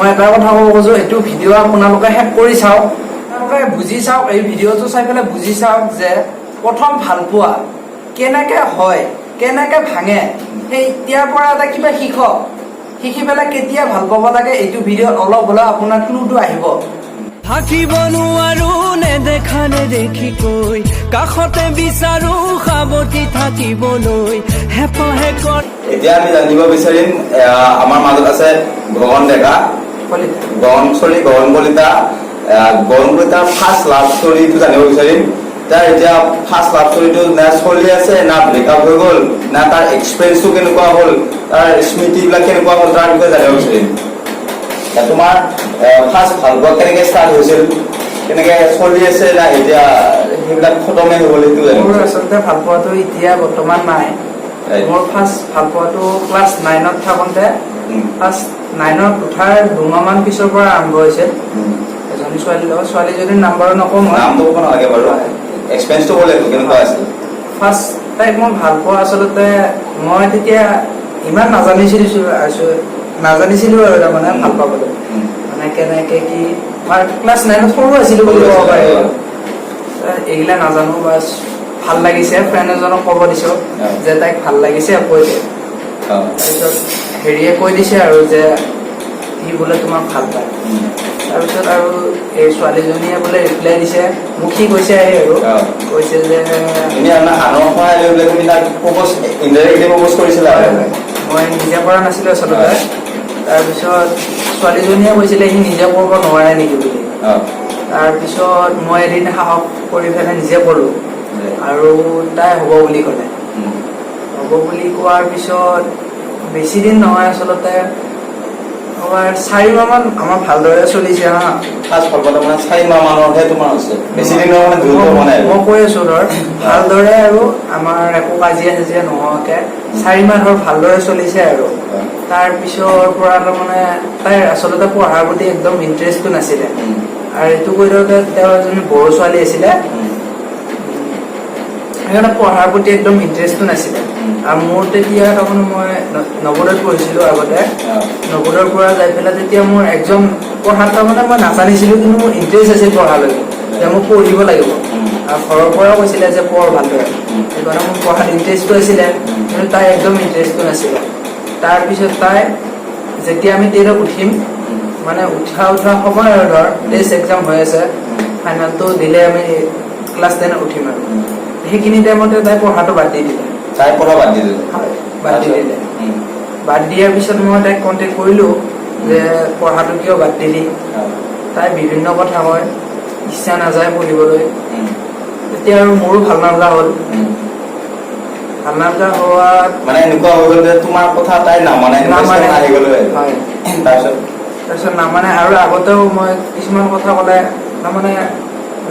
মই এটা কথা ক'ব খোজো, এইটো ভিডিঅ' আপোনালোকে শেষ কৰি চাওক, আপোনালোকে বুজি চাওক, এই ভিডিঅ'টো চাই পেলাই বুজি চাওক যে প্ৰথম ভালপোৱা কেনেকে হয়, কেনেকে ভাঙে। সেই ইয়াৰ পৰা এটা কিবা শিকক, শিকি পেলাই কেতিয়া ভাল পাব লাগে, এইটো ভিডিঅ'ত অলপ হ'লেও আপোনাৰ ক্লুটো আহিব। থাকিব নোৱাৰো নেদেখা নেদেখিকৈ, কাষতে বিচাৰো সাৱটি থাকিবলৈ হেঁপাহে কৰ। এতিয়া আমি জানিব বিচাৰিম, আমাৰ মাজত আছে গগন ডেকা। কলিতা। গগন, চৰি, গগন কলিতা। গগন কলিতাৰ ফাৰ্ষ্ট লাভ ষ্টৰীটো জানিব বিচাৰিম। তাৰ এতিয়া ফাৰ্ষ্ট লাভ ষ্টৰীটো না চলি আছে, না ব্ৰেকআপ হৈ গ'ল, না তাৰ এক্সপিৰিয়েঞ্চটো কেনেকুৱা হ'ল, তাৰ স্মৃতিবিলাক কেনেকুৱা হ'ল, তাৰ বিষয়ে জানিব বিচাৰিম। তোমাৰ ফাৰ্ষ্ট ভাল পোৱা কেনেকে ষ্টাৰ্ট হৈছিল, কেনেকে চলি আছে, না এতিয়া সেইবিলাক খতমে হৈ গ'ল, সেইটো জানিব মোৰ বিচাৰিম। আচলতে ভাল পোৱাটো এতিয়া বৰ্তমান নাই। মোৰ ফাৰ্ষ্ট ভাল পোৱাটো ক্লাছ 9ত থাকোঁতে, ক্লাছ 9ত উঠাৰ 2 মাহমান পিছৰ পৰা আৰম্ভ হৈছিল এজনী ছোৱালীৰ লগত। ছোৱালীজনীৰ নাম বাৰু নকওঁ মই। নামটো ক'ব নালাগে বাৰু, এক্সপিৰিয়েঞ্চটো ক'লে হ'ল, কেনেকুৱা আছিল? ফাৰ্ষ্ট তাইক মই ভাল পোৱা আচলতে মই তেতিয়া ইমান নাজানিছিলো, নাজানিছিলো আৰু তাৰমানে ভাল পাবলৈ মানে কেনেকে কি। মই ক্লাছ 9ত সৰু আছিলো বুলি ক'ব পাৰি। এইগিলা নাজানো, বাছ ভাল লাগিছে, ফ্ৰেণ্ড এজনক ক'ব দিছো যে তাইক ভাল লাগিছে, কৈ দে। তাৰপিছত হেৰিয়ে কৈ দিছে আৰু যে সি বোলে তোমাক ভাল পায়। তাৰপিছত আৰু এই ছোৱালীজনীয়ে বোলে ৰিপ্লাই দিছে মোক, সি কৈছে আহি আৰু কৈছে যে এনে আমাৰ আনৰ সহায় লৈ পেলাই তুমি তাক প্ৰপ'জ, ইনডাইৰেক্টলি প্ৰপ'জ কৰিছিলা আৰু? হয়। মই নিজে কৰা নাছিলো আচলতে। তাৰপিছত ছোৱালীজনীয়ে কৈছিলে সি নিজে কৰিব নোৱাৰে নেকি বুলি। তাৰপিছত মই এদিন সাহস কৰি পেলাই নিজে ক'লো আৰু তাই হ'ব বুলি ক'লে। হ'ব বুলি কোৱাৰ পিছত বেছি দিন নহয়, আচলতে আমাৰ 4 মাহমান আমাৰ ভালদৰে চলিছে হা। ফাৰ্ষ্ট ভাল পোৱাটো মানে 4 মাহ মানৰহে তোমাৰ হৈছে, বেছি দিনৰ মানে দূৰত্ব হোৱা নাই আৰু। মই কৈ আছো ধৰ ভালদৰে আৰু আমাৰ একো কাজিয়া চাজিয়া নোহোৱাকে 4 মাহ ধৰ ভালদৰে চলিছে আৰু তাৰ পিছৰ পৰা তাৰমানে তাইৰ আচলতে পঢ়াৰ প্ৰতি একদম ইণ্টাৰেষ্টটো নাছিলে। আৰু এইটো কৈ দিওঁতে তেওঁ এজনী বড়ো ছোৱালী আছিলে, সেইকাৰণে পঢ়াৰ প্ৰতি একদম ইণ্টাৰেষ্টটো নাছিলে। আৰু মোৰ তেতিয়া তাৰমানে মই নৱোদয়ত পঢ়িছিলো আগতে। নৱোদয়ৰ পৰা যাই পেলাই তেতিয়া মোৰ একদম পঢ়াত তাৰমানে মই নাজানিছিলো, কিন্তু মোৰ ইণ্টাৰেষ্ট আছিল পঢ়ালৈকে যে মোক পঢ়িব লাগিব। আৰু ঘৰৰ পৰাও কৈছিলে যে পঢ় ভালদৰে। সেইকাৰণে মোৰ পঢ়াত ইণ্টাৰেষ্টটো আছিলে, কিন্তু তাই একদম ইণ্টাৰেষ্টটো নাছিলে। তাৰপিছত তাই যেতিয়া আমি 10ত উঠিম, মানে উঠা উঠা সময় আৰু ধৰ টেষ্ট এক্সাম হৈ আছে, ফাইনেলটো দিলে আমি ক্লাছ 10ত উঠিম আৰু সেইখিনি টাইমতে তাই পঢ়াটো বাদ দি দিলে। তাই পঢ়া বাদ দি দিলে? হয়, বাদ দি দিলে। বাদ দিয়াৰ পিছত মই তাইক কণ্টেক্ট কৰিলো যে পঢ়াটো কিয় বাদ দিলি? তাই বিভিন্ন কথা কয়, ইচ্ছা নাযায় পঢ়িবলৈ। তেতিয়া আৰু মোৰো ভাল নালগা হ'ল। ভাল নালগা হোৱাত মানে এনেকুৱা হৈ গ'ল যে তোমাৰ কথা তাই নামানে, এনেকুৱা নামানে। আহি গ'ল। হয়। তাৰপিছত? তাৰপিছত নামানে আৰু আগতেও মই কিছুমান কথা ক'লে তাৰমানে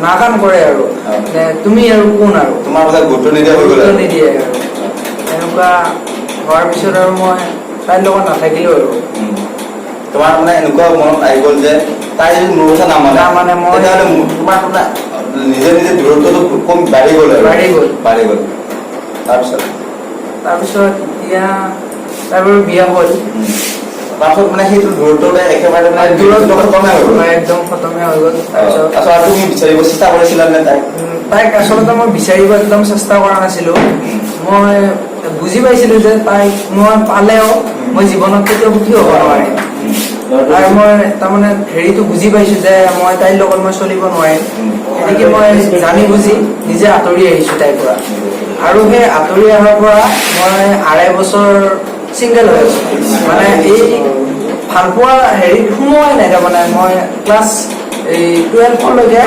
নাকাম কৰে আৰু যে তুমি আৰু কোন আৰু তোমাৰ কথা গুৰুত্ব নিদিয়া হৈ গ'ল গুৰুত্ব আৰু। নিদিয়ে আৰু এনেকুৱা হোৱাৰ পিছত আৰু মই তাইৰ লগত নাথাকিলো আৰু। তোমাৰ মানে এনেকুৱা মনত আহি গ'ল যে তাই যদি মোৰ কথা নামানে, নামানে, তেতিয়াহ'লে তোমাৰ মানে নিজে নিজে দূৰত্বটো কম বাঢ়ি গ'ল আৰু। বাঢ়ি গ'ল। বাঢ়ি গ'ল। তাৰপিছত? তাৰপিছত এতিয়া তাৰ বাৰু বিয়া হ'ল। তাৰপিছত মানে সেইটো দূৰত্বতে একেবাৰে মানে দূৰত্ব খতমে হৈ গ'ল? হয়, একদম খতমে হৈ গ'ল। তাৰপিছত তাৰপিছত আৰু তুমি বিচাৰিব চেষ্টা কৰিছিলা নে তাইক? তাইক আচলতে মই বিচাৰিব একদম চেষ্টা কৰা নাছিলো। মই বুজি পাইছিলো যে তাইক মই পালেও মই জীৱনত কেতিয়াও সুখী হ'ব নোৱাৰিম। আৰু মই তাৰমানে হেৰিটো বুজি পাইছো যে মই তাইৰ লগত মই চলিব নোৱাৰিম। সেনেকে মই জানি বুজি নিজে আঁতৰি আহিছো তাইৰ পৰা। আৰু সেই আঁতৰি অহাৰ পৰা মই 2.5 বছৰ চিংগল হৈ আছো। মানে এই ভালপোৱা হেৰিত সোমোৱাই নাই। তাৰমানে মই ক্লাছ এই 12লৈকে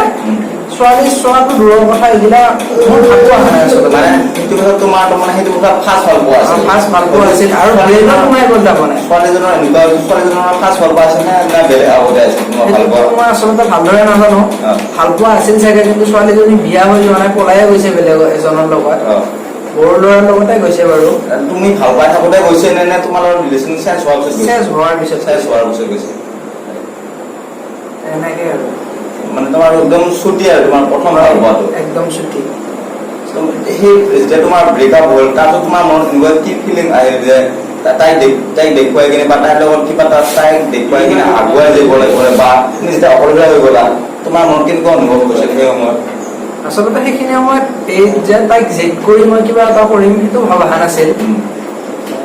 ছোৱালী চোৱাটো দূৰৰ কথা, এইগিলা মোৰ ভাবো অহা নাই আচলতে। মানে সেইটো কথা তোমাৰ মানে সেইটো কথা ফাৰ্ষ্ট ভাল পোৱা আছিল? ফাৰ্ষ্ট ভাল পোৱা আছিল আৰু ব্ৰেইনত সোমাই গ'ল তাৰমানে। ছোৱালীজনৰ এনেকুৱা, ছোৱালীজনৰ ফাৰ্ষ্ট ভাল পোৱা আছিল নে, না বেলেগ আগতে আছিল তোমাৰ ভাল সেইটো পোৱা? মই আচলতে ভালদৰে নাজানো। ভাল পোৱা আছিল চাগে, কিন্তু ছোৱালীজনী বিয়া হৈ যোৱা নাই, পলায়ে গৈছে বেলেগ এজনৰ লগত। বড়ো ল'ৰাৰ লগতে গৈছে বাৰু। তুমি ভাল পাই থাকোতে গৈছে নে, নে তোমাৰ লগত ৰিলেশ্যন চেঞ্জ হোৱাৰ পিছত গৈছে? চেঞ্জ হোৱাৰ পিছত। চেঞ্জ হোৱাৰ পিছত গৈছে। এনেকে আৰু। মানে তোমাৰ একদম ছুটি আৰু তোমাৰ প্ৰথম ভাল পোৱাটো? একদম ছুটি। সেই যেতিয়া তোমাৰ ব্ৰেকআপ হ'ল, তাৰপিছত তোমাৰ মনত এনেকুৱা কি ফিলিং আহিল যে তাইক দেখুৱাই কিনে বা তাইৰ লগত কিবা এটা তাইক দেখুৱাই কিনে আগুৱাই যাব লাগিব, বা তুমি যেতিয়া অকলশৰীয়া হৈ গ'লা, তোমাৰ মনত কেনেকুৱা অনুভৱ হৈছিল সেই সময়ত? আচলতে সেইখিনি সময়ত এই যে তাইক জেদ কৰি মই কিবা এটা কৰিম, সেইটো ভবা নাছিল।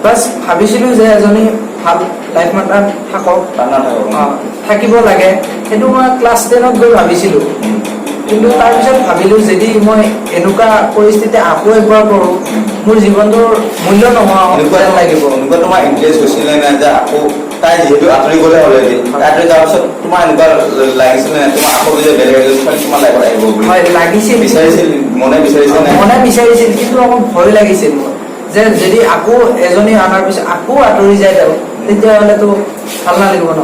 বাছ ভাবিছিলো যে এজনী ভাল লাইফ পাৰ্টনাৰ থাকক। পাৰ্টনাৰ থাকক। থাকিব লাগে, সেইটো মই ক্লাছ 10ত গৈ ভাবিছিলো। কিন্তু তাৰপিছত ভাবিলো, যদি মই এনেকুৱা পৰিস্থিতি আকৌ একবাৰ কৰোঁ, মোৰ জীৱনটোৰ মূল্য নোহোৱা এনেকুৱা যেন লাগিব। এনেকুৱা তোমাৰ ইণ্টাৰেষ্ট হৈছিলে নাই যে আকৌ তাই যিহেতু আঁতৰি গ'লে অলৰেডি, তাই আঁতৰি যোৱাৰ পিছত তোমাৰ এনেকুৱা লাগিছিলে নাই তোমাৰ আকৌ যে বেলেগ এজন ছোৱালী তোমাৰ লাইফত আহিব বুলি? হয়, লাগিছিল। বিচাৰিছিল, মনে বিচাৰিছিল নাই? মনে বিচাৰিছিল, কিন্তু অকণ ভয় লাগিছিল মোৰ যে যদি আকৌ এজনী অনাৰ পিছত আকৌ আঁতৰি যায় তেওঁ, তেতিয়াহ'লেতো ভাল নালাগিব ন।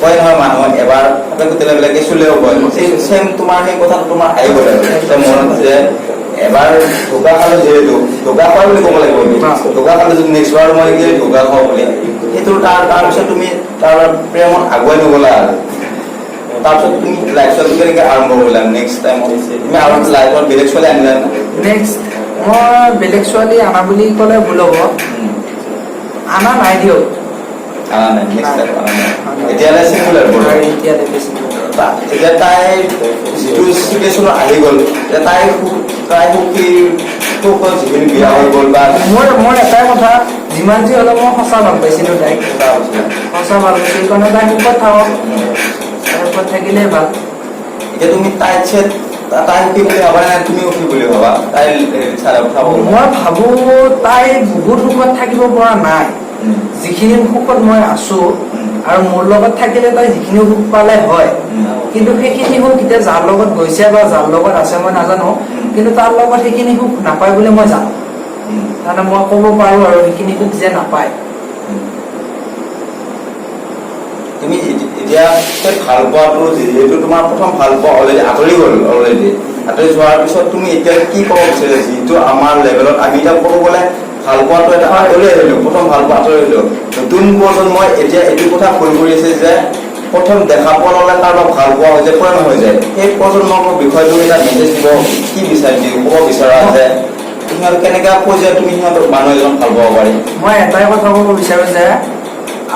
কয় নহয়, মানুহক এবাৰ সাপে খুটিলে বোলে কেঁচুলেও কয়। চেম তোমাৰ সেই কথাটো তোমাৰ আহি গ'লে যে মনত যে এবাৰ ধোকা খালো, যিহেতু ধোকা খোৱা বুলি ক'ব লাগিব আমি। ধোকা খালো যদি নেক্সট বাৰ মই কি ধোকা খাওঁ বুলি, সেইটো তাৰপিছত তুমি তাৰ প্ৰেমত আগুৱাই নগ'লা। আৰু তাৰপিছত তুমি লাইফ ষ্টাইলটো কেনেকে আৰম্ভ কৰিলা? নেক্সট টাইম তুমি আৰু লাইফত বেলেগ ছোৱালী আনিলা নে? নেক্সট মই বেলেগ ছোৱালী আনা বুলি ক'লে ভুল হ'ব, আনা নাই দিয়ক। আনা নাই, নেক্সট টাইম আনা নাই। এতিয়ালৈ চিংগুল আৰু বৰ্তমান? এতিয়ালৈ বেছি। এতিয়া তাই যিটো চিটুৱেশ্যনত আহি গ'ল, এতিয়া তাই সুখী, সুখত যিখিনি বিয়া হৈ গ'ল বা মোৰ এটাই কথা, যিমান যি হ'লেও মই সঁচা ভাল পাইছিলো তাইক। সঁচা ভাল পাইছিলো, সেইকাৰণে তাই সুখত থাকক, তাই সুখত থাকিলে ভাল। এতিয়া তুমি তাইৰ তাই সুখী বুলি ভাবা নে তুমি সুখী বুলি ভাবা? তাই চাই চাব। মই ভাবো তাই বহুত সুখত থাকিব পৰা নাই, যিখিনি সুখত মই আছো আৰু মোৰ লগত থাকিলে তাই যিখিনি সুখ পালে হয়, কিন্তু সেইখিনি সুখ এতিয়া যাৰ লগত গৈছে বা যাৰ লগত আছে মই নাজানো, কিন্তু তাৰ লগত সেইখিনি সুখ নাপায় বুলি মই জানো। তাৰমানে মই ক'ব পাৰো আৰু সেইখিনি সুখ যে নাপায়। তুমি এতিয়া সেই ভাল পোৱাটো, যিহেতু তোমাৰ প্ৰথম ভাল পোৱা অলৰেডি আঁতৰি গ'ল, অলৰেডি আঁতৰি যোৱাৰ পিছত তুমি এতিয়া কি ক'ব বিচাৰিছা? যিটো আমাৰ লেভেলত আমি এতিয়া ক'ব গ'লে ভাল পোৱাটো এটা আঁতৰি আহিলো, প্ৰথম ভাল পোৱা আঁতৰি আহিলো, নতুন প্ৰজন্মই এতিয়া এইটো কথা ভুল কৰিছে যে প্ৰথম দেখা পোৱা লগে কাৰোবাক ভাল পোৱা হৈ যায়, প্ৰেম হৈ যায়। সেই প্ৰজন্মৰ বিষয়টো এটা মেছেজ দিব কি বিচাৰি ক'ব বিচৰা যে সিহঁত কেনেকুৱা পৰ্যায়ত তুমি সিহঁতক মানুহ এজন ভাল পাব পাৰি? মই এটাই কথা ক'ব বিচাৰো যে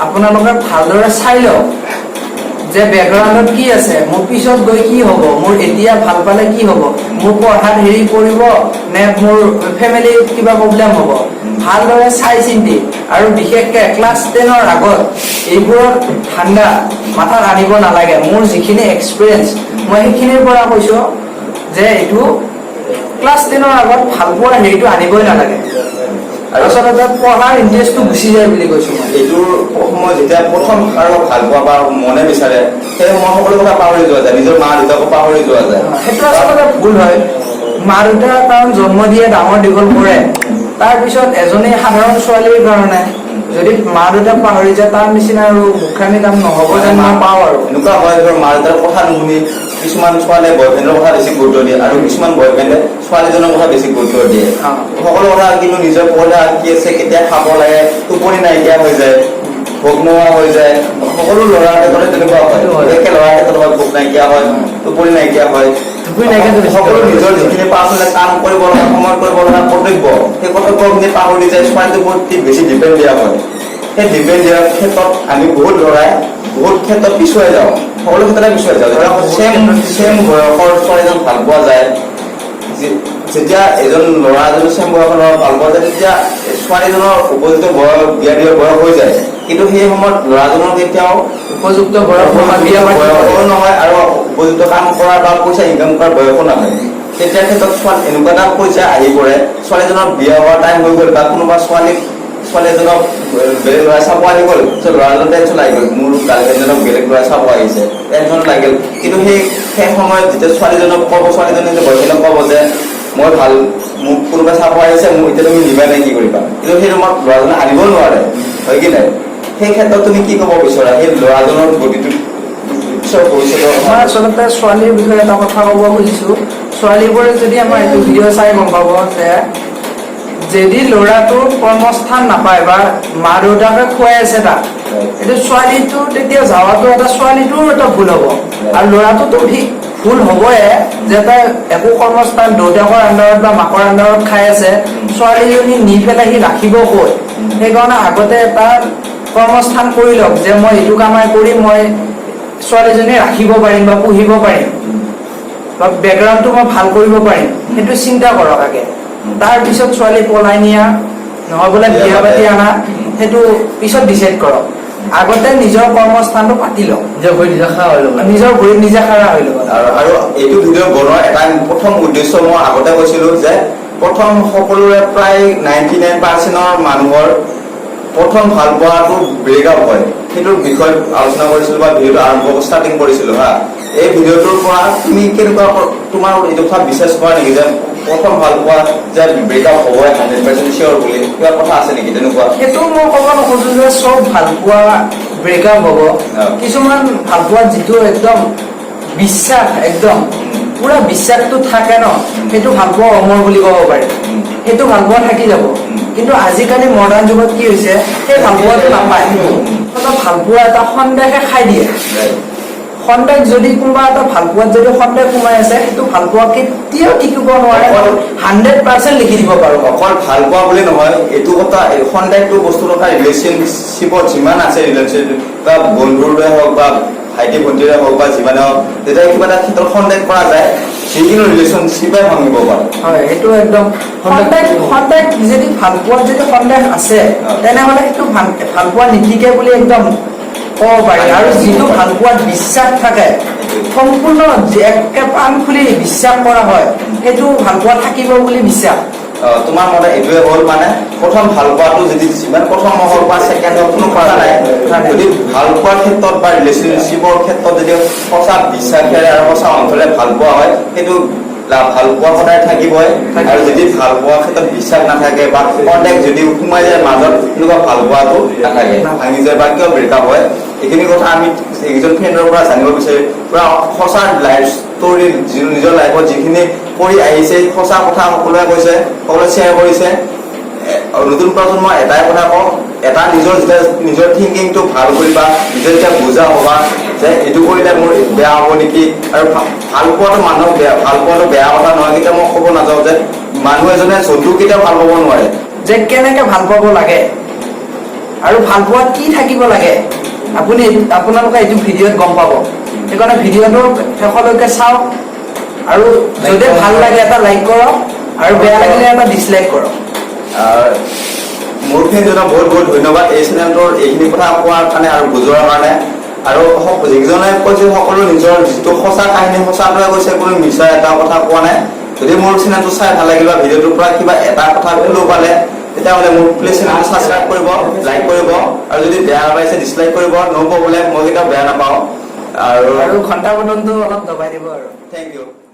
আপোনালোকে ভালদৰে চাই লওক যে বেকগ্ৰাউণ্ডত কি আছে, মোৰ পিছত গৈ কি হ'ব, মোৰ এতিয়া ভাল পালে কি হ'ব, মোৰ পঢ়াত হেৰি কৰিব নে মোৰ ফেমিলিত কিবা প্ৰব্লেম হ'ব, ভালদৰে চাই চিন্তি। আৰু বিশেষকে ক্লাছ 10ৰ আগত এইবোৰৰ ধান্দা মাথাত আনিব নালাগে। মোৰ যিখিনি এক্সপিৰিয়েঞ্চ, মই সেইখিনিৰ পৰা কৈছো যে এইটো ক্লাছ 10ৰ আগত ভাল পোৱাৰ হেৰিটো আনিবই নালাগে। আৰু আচলতে পঢ়াৰ ইণ্টাৰেষ্টটো গুচি যায় বুলি কৈছো মই। এইটোৰ সময় যেতিয়া প্ৰথম কাৰোবাক ভাল পোৱা বা মনে বিচাৰে, সেই সময়ত সকলো কথা পাহৰি যোৱা যায়, নিজৰ মা দেউতাকো পাহৰি যোৱা যায়। সেইটো আচলতে ভুল হয়। মা দেউতাৰ কাৰণ জন্ম দিয়ে, ডাঙৰ দীঘল কৰে, তাৰপিছত এজনী সাধাৰণ ছোৱালীৰ কাৰণে যদি মা দেউতাক পাহৰি যায়, তাৰ নিচিনা আৰু মূৰ্খামি কাম নহ'ব যেন মই পাওঁ। আৰু এনেকুৱা হয়, ধৰ মা দেউতাৰ কথা নুশুনি কিছুমান ছোৱালীয়ে বয়ফ্ৰেণ্ডৰ কথা বেছি গুৰুত্ব দিয়ে আৰু কিছুমান বয়ফ্ৰেণ্ডে ছোৱালীজনৰ কথা বেছি গুৰুত্ব দিয়ে। সকলো কথা, কিন্তু নিজৰ পঢ়া কি আছে, কেতিয়া খাব লাগে, টোপনি নাইকিয়া হৈ যায়, ভোক নোহোৱা হৈ যায়। সকলো ল'ৰাৰ ক্ষেত্ৰতে তেনেকুৱা হয়। সেইটো হয়। বিশেষকে ল'ৰাৰ ক্ষেত্ৰত হয়, ভোক নাইকিয়া হয়, টোপনি নাইকিয়া হয়। টোপনি নাইকিয়াটো বেছি সকলো হয়। নিজৰ যিখিনি পাৰ্চনেল কাম কৰিব লগা, সময়ত কৰিব লগা কৰ্তব্য, সেই কৰ্তব্যখিনি পাহৰি যায়, ছোৱালীটোৰ প্ৰতি বেছি ডিপেণ্ড দিয়া হয়। সেই ডিপেণ্ড দিয়াৰ ক্ষেত্ৰত আমি বহুত ল'ৰাই বহুত ক্ষেত্ৰত পিছুৱাই যাওঁ, সকলো ক্ষেত্ৰতে পিছুৱাই যাওঁ। যেতিয়া চেম বয়সৰ ছোৱালীজন ভাল পোৱা যায়, যেতিয়া এজন ল'ৰা এজন চেম বয়সৰ ল'ৰা ভাল পোৱা যায়, তেতিয়া ছোৱালীজনৰ উপযুক্ত বয়স, বিয়া দিয়াৰ বয়স হৈ যায়, কিন্তু সেই সময়ত ল'ৰাজনৰ কেতিয়াও উপযুক্ত বয়স নহয়, বিয়া পাতিব। বয়সো নহয় আৰু উপযুক্ত কাম কৰা বা পইচা ইনকাম কৰাৰ বয়সো নহয়। তেতিয়া ক্ষেত্ৰত ছোৱালী এনেকুৱা এটা পইচা আহি পৰে, ছোৱালীজনৰ বিয়া হোৱাৰ টাইম হৈ গ'ল বা কোনোবা ছোৱালী এজনক বেলেগ ল'ৰাই চাব আহি গ'ল, পিছত ল'ৰাজন টেনচন আহি গ'ল, মোৰ গাৰ্লফ্ৰেণ্ডজনক বেলেগ ল'ৰাই চাব আহিছে, টেনচন লাগিল। কিন্তু সেই সময়ত যেতিয়া ছোৱালীজনক ক'ব, ছোৱালীজনে যে বয়ফ্ৰেণ্ডক ক'ব যে মই ভাল, মোক কোনোবাই চাব আহিছে, মোক এতিয়া তুমি নিবা নে কি কৰিবা, কিন্তু সেই ৰুমত ল'ৰাজনে আনিব নোৱাৰে, হয় কি নাই? সেই ক্ষেত্ৰত তুমি কি ক'ব বিচৰা সেই ল'ৰাজনৰ গতিটো পিছৰ ভৱিষ্যতৰ কথা? মই আচলতে ছোৱালীৰ বিষয়ে এটা কথা ক'ব খুজিছো। ছোৱালীবোৰে যদি আমাৰ এইটো ভিডিঅ' চাই গম পাব যে যদি ল'ৰাটোৰ কৰ্মস্থান নাপায় বা মা দেউতাকে খুৱাই আছে তাক, এইটো ছোৱালীটো তেতিয়া যাৱাটো এটা ছোৱালীটোৰ এটা ভুল হ'ব আৰু ল'ৰাটোতো ঠিক ভুল হ'বয়ে যে তাই একো কৰ্মস্থান দেউতাকৰ আণ্ডাৰত বা মাকৰ আণ্ডাৰত খাই আছে, ছোৱালীজনী নি পেলাই সি ৰাখিব ক'ত? সেইকাৰণে আগতে এটা কৰ্মস্থান কৰি লওক যে মই এইটো কামাই কৰি মই ছোৱালীজনী ৰাখিব পাৰিম বা পুহিব পাৰিম বা বেকগ্ৰাউণ্ডটো মই ভাল কৰিব পাৰিম, সেইটো চিন্তা কৰক আগে। তাৰপিছত ছোৱালী পলাই নিয়া নহয় বোলে বিয়া পাতি অনা, সেইটো পিছত ডিচাইড কৰক। আগতে নিজৰ কৰ্মস্থানটো পাতি লওক। নিজৰ ভৰিত নিজে খাৰা হৈ ল'ব লাগে। নিজৰ ভৰিত নিজে খাৰা হৈ ল'ব। আৰু এইটো ভিডিঅ' বনোৱাৰ এটা প্ৰথম উদ্দেশ্য মই আগতে কৈছিলো যে প্ৰথম সকলোৰে প্ৰায় 99%ৰ মানুহৰ প্ৰথম ভাল পোৱাটো ব্ৰেকআপ হয়। সেইটোৰ বিষয়ত আলোচনা কৰিছিলো বা ভিডিঅ'টো আৰম্ভ ষ্টাৰ্টিং কৰিছিলো। হা, এই ভিডিঅ'টোৰ পৰা তুমি কেনেকুৱা তোমাৰ এইটো কথা বিশ্বাস কৰা নেকি যে প্ৰথম ভাল পোৱা যে ব্ৰেকআপ হ'ব 100% চিয়'ৰ বুলি কিবা কথা আছে নেকি তেনেকুৱা? সেইটো মই ক'ব নোখোজো যে চব ভাল পোৱা ব্ৰেকআপ হ'ব। কিছুমান ভাল পোৱা যিটো একদম বিশ্বাস, একদম পুৰা বিশ্বাসটো থাকে ন, সেইটো ভাল পোৱা অমৰ বুলি ক'ব পাৰি। সেইটো ভাল পোৱা থাকি যাব। কিন্তু আজিকালি মডাৰ্ণ যুগত কি হৈছে, সেই ভাল পোৱাটো নাপায়। এটা ভাল পোৱা এটা সন্দেহে খাই দিয়ে। সন্দেহ যদি কোনোবা এটা ভাল পোৱাত যদি সন্দেহ সোমাই আছে, সেইটো ভাল পোৱা কেতিয়াও টিকিব নোৱাৰে। 100% লিখি দিব পাৰো। অকল ভাল পোৱা বুলি নহয়, এইটো কথা, এই সন্দেহটো বস্তু থকা ৰিলেশ্যনশ্বিপত যিমান আছে, ৰিলেশ্যনশ্বিপ বা বন্ধুৰে হওক বা ভাইটি ভণ্টিৰে হওক বা যিমানে হওক, যেতিয়া কিবা এটা ক্ষেত্ৰত সন্দেহ কৰা যায়, যিকোনো ৰিলেশ্যনশ্বিপে ভাঙিব পাৰে। হয়, সেইটো একদম সন্দেহ। সন্দেহ যদি ভাল পোৱাত যদি সন্দেহ আছে, তেনেহ'লে সেইটো ভাল ভাল পোৱা নিটিকে বুলি একদম ক'ব পাৰি। আৰু যিটো ভাল পোৱাত বিশ্বাস থাকে, সম্পূৰ্ণ একে প্ৰাণ খুলি বিশ্বাস কৰা হয়, সেইটো ভাল পোৱা থাকিব বুলি বিশ্বাস। তোমাৰ মতে এইটোৱে হ'ল মানে প্ৰথম ভাল পোৱাটো যদি যিমান প্ৰথম হওক বা ছেকেণ্ড হওক, কোনো কথা নাই, যদি ভাল পোৱাৰ ক্ষেত্ৰত বা ৰিলেশ্যনশ্বিপৰ ক্ষেত্ৰত যদি সঁচা বিশ্বাসেৰে আৰু সঁচা অন্তৰে ভাল পোৱা হয়, সেইটো ভাল পোৱা সদায় থাকিবই। আৰু যদি ভাল পোৱাৰ ক্ষেত্ৰত বিশ্বাস নাথাকে বা সন্দেহ যদি সোমাই যায় মাজত, তেনেকুৱা ভাল পোৱাটো নাথাকে, ভাঙি যায় বা কিয় ব্ৰেকআপ হয়, এইখিনি কথা আমি এইকেইজন ফ্ৰেণ্ডৰ পৰা জানিব বিচাৰিম। পুৰা সঁচা লাইফ ষ্টৰী, নিজৰ লাইফত যিখিনি কৰি আহিছে, সঁচা কথা সকলোৱে কৈছে, সকলোৱে শ্বেয়াৰ কৰিছে। নতুন প্ৰজন্ম এটাই কথা কওঁ, এটা নিজৰ যেতিয়া নিজৰ থিংকিংটো ভাল কৰিবা, নিজে যেতিয়া বুজা হ'বা যে এইটো কৰিলে মোৰ বেয়া হ'ব নেকি। আৰু ভাল পোৱাটো মানুহক বেয়া ভাল পোৱাটো বেয়া কথা নহয়। কেতিয়া মই ক'ব নাযাওঁ যে মানুহ এজনে জন্তু কেতিয়াও ভাল পাব নোৱাৰে। যে কেনেকে ভাল পাব লাগে আৰু ভাল পোৱাত কি থাকিব লাগে, আপোনালোকে এইটো ভিডিঅ'ত গম পাব। সেইকাৰণে ভিডিঅ'টো শেষলৈকে চাওক আৰু যদি ভাল লাগে এটা লাইক কৰক আৰু বেয়া লাগিলে এটা ডিছলাইক কৰক। মোৰ ফ্ৰেণ্ডজনক বহুত বহুত ধন্যবাদ এই চেনেলটোৰ এইখিনি কথা কোৱাৰ কাৰণে আৰু বুজোৱাৰ কাৰণে। আৰু যিজনে কৈছে, সকলো নিজৰ যিটো সঁচা কাহিনী সঁচাটোৱে কৈছে, কোনো মিছা এটা কথা কোৱা নাই। যদি মোৰ চেনেলটো চাই ভাল লাগিল বা ভিডিঅ'টোৰ পৰা কিবা এটা কথা হ'লেও পালে, তেতিয়াহ'লে মোৰ প্লিজ চেনেলটো ছাবস্ক্ৰাইব কৰিব, লাইক কৰিব আৰু যদি বেয়া পাইছে ডিছলাইক কৰিব, ন' প্ৰব্লেম, মই কেতিয়াও বেয়া নাপাওঁ। আৰু আৰু ঘণ্টা বটনটো অলপ দবাই দিব আৰু। Thank U.